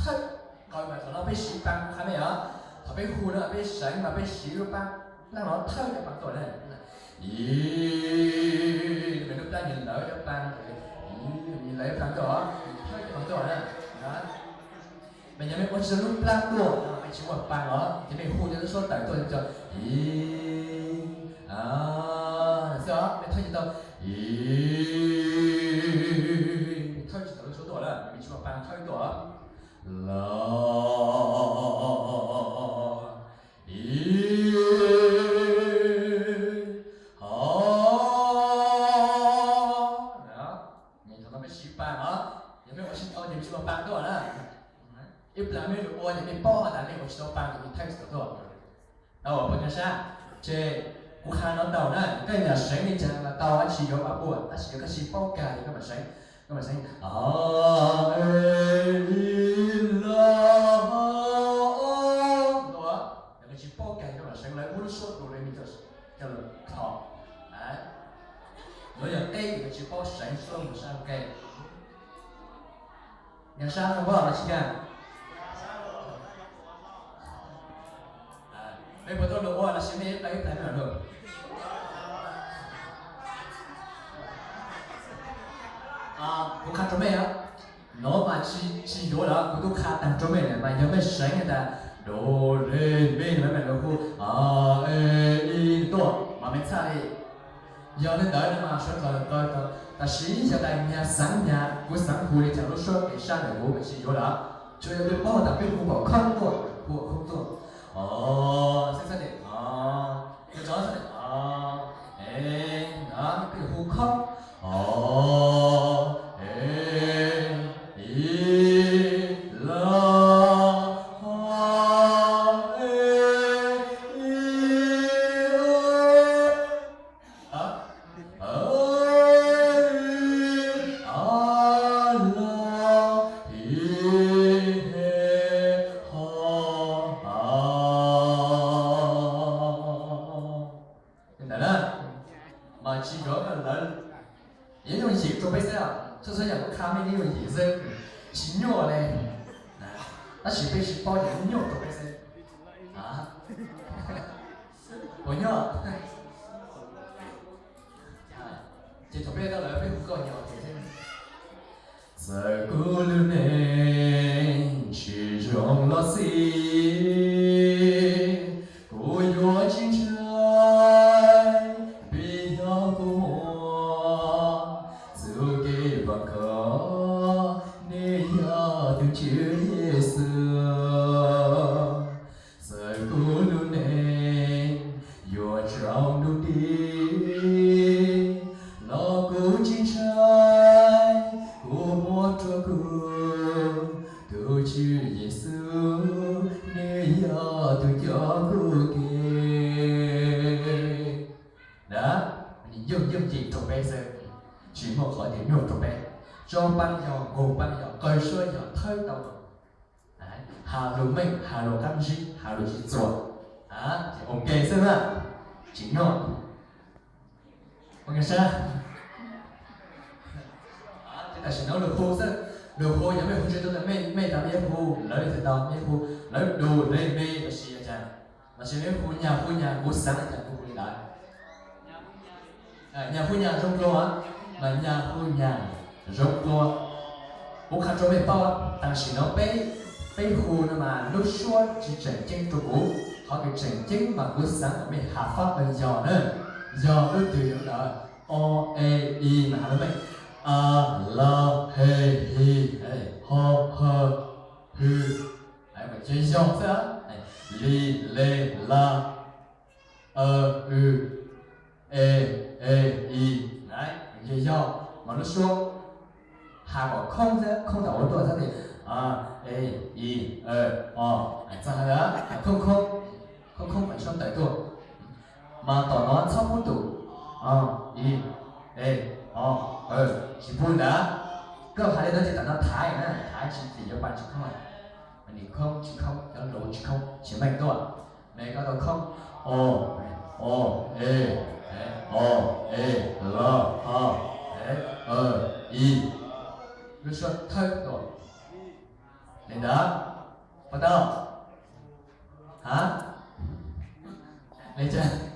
Thawj, qhov mas thaum no peb siv paa qha me os. Thaum peb hu no peb seev mas peb siv lub paa, laj los thawj cov paa tuaj na. Ib, lub plab nws lawv cov paa, nws lawv cov paa tuaj os, thawj cov paa tuaj na. Mas yog mej ua tsis tau lub plab tuaj, mej tsis muaj paa os, ces mej hu cov lub suab tawm tuaj cov, ib, xwb os, mej thawj tsis tau, ib, thawj tsis tau lub suab tuaj na, mej tsis muaj paa thawj tuaj. Los, ib, ho, thaum no peb siv paa os, yog mej ua tsis tau ces mej tsis muaj paa tuaj na. Ib plag mej lug ua ces mej paub has tas mej ua tsis tau paa ces mej thawj tsis tau tuaj. Tau puas nkag sab? Ces kuv qha no tau na, koj nyam seev li cas los tau, dab tsi yuav pab puas, tab sis yog koj tsis paub kag ces koj mam seev, koj mam seev, a, e, i, la, o. Yog koj tsis paub kag koj mam seev lawv muab lub suab do re mi coj lug kho. Yuav yog teb ces koj tsis paub seev suab mus sab ke. Nkag sab no puas los tsis nkag? Mej puas tau lug ua los sis mej ib plag ib plag mej lug? Kuv qha rau mej, no mas tsis yuav lawm, kuv tub qha taag rau mej na, mas yog mej seev has tas do re mi no mej lug hu a, e, i tuaj mas mej txhaj li. Yog li ntawd no mas sawv dlawg, tam sim yog tas nyag xaav nyag, kuv xaav hu li cas lub suab kev sab ntawm kuv mas tsis yuav lawm. Tsuas yog mej paub tas peb hu npaum khoob tuaj, hu khoob tuaj. O, xaav xaav li, o, xaav li, o, e, no peb hu khoob. O, e, i, la, o, e, i, o. Ntawd na, mas tsis yuav lawv, yuav yooj yim rau peb xwb. Txhua txhua yam kuv qha mej yuav yooj yim xwb, tsis nyuaj li. Tab sis peb tsis paub ces nyuaj rau peb xwb. Puas nyuaj? Ces thaum peb tau lawv peb hu koj nyuaj thiab. Txawm kuv lub neej tsis zoo los xij, kuv yuav tsis ntshai, vim yog kuv muaj txuj kev vam khom, nws yog tus Tswv Yexus. Txawm kuv lub neej yuav tsaus ntuj nti los kuv tsis ntshai, kuv muaj rua kuv tus Tswv Yexus, nws yog tus coj kuv kev. Nws yooj yooj yim rau peb xwb, tsis muaj qhov twg nyuaj rau peb. Tso pab yog, nqug pab yog, qawg suab yog, thawb tau, has lus meej, has lus qab zib, has lus tsis txuas, ces ok xwb na, tsis nyuaj. Ces tam sim no lus hu xwb, lus hu yog mej hu tsis tau tas mej, mej tas mej yuav hu lawv li tau, mej hu lawv do re mi los sis cas, los sis mej hu nyag hu nyag, kuv xaav li cas kuv hu li ntawd. Nyag hu nyag zoo dlua, mas nyag hu nyag zoo dlua. Kuv qha rau mej paub, tam sim no peb, peb hu no mas lub suab tsis tseem ceeb rau kuv, qhov kws tseem ceeb mas kuv xaav kom mej has fab yog na, yog lub twg yog ntawd, o, e, i mas has lub meej, a, la, he, hi, ho, ha, hw, ces yog xwb, li, le, la, e, w, e, e, i, ces yog, mas lub suab has kom khoob xwb, khoob thaum ua tuaj xwb ces, e, i, w, o, txawm has khoob khoob, khoob khoob mas suab tawm tuaj. Mas tom no txhob pub tus, o, i, e, o, w, tsis pub ntawd. Koj has li ntawd ces tam no thaiv na, thaiv tsis txim yuav pab tsis khoob, nws khoob tsis khoob, cov lus tsis khoob tsis meej tuaj. Mej koj tau khoob, o, o, e, o, e, l, h, e, w, i, lub suab thawb tuaj. Ntawd, puas tau? Ha? Li cas?